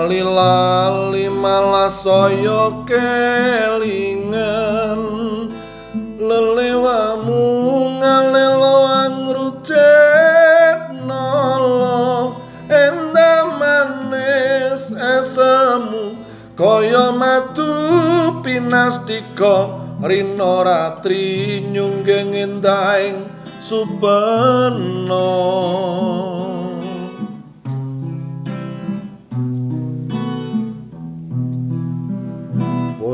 Lali-lali malah saya kelingan, lelewamu ngalelo angrucet nolo, endah manis esemu kaya madu pinastika, rina ratri nyungging endahing supena.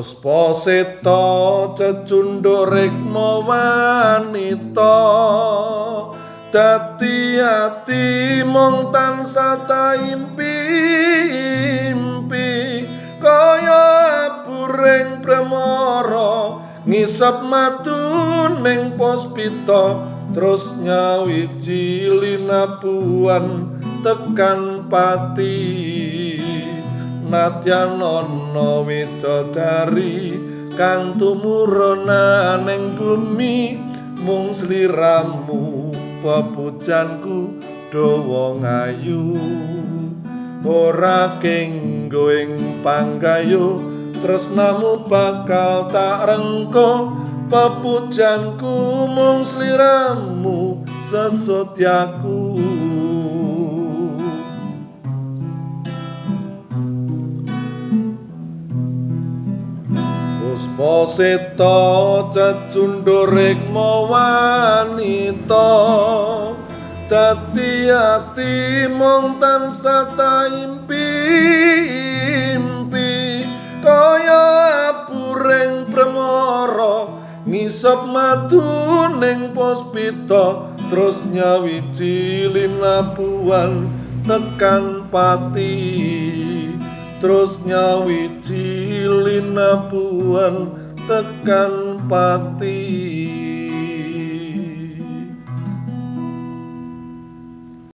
Puspa seta cecunduk rikma wanita, dadi ati mung tansah taimpi-impi, kaya aburing premara ngisep madu ning puspita, terus nyawiji linabuhan tekan pati. Nadyan ana widodari kang tumurun ning bumi, mung sliramu pepujanku dawa ngayu. Ora kenggo ing panggayu tresnamu bakal tak rengko, pepujanku mung sliramu sesotyaku. Puspa seta cecunduk rikma wanita, dadi ati mung tansah taimpi-impi, kaya aburing premara ngisep madu ning puspita, terus nyawiji linabuhan tekan pati. Terus nyawiji linabuhan tekan pati.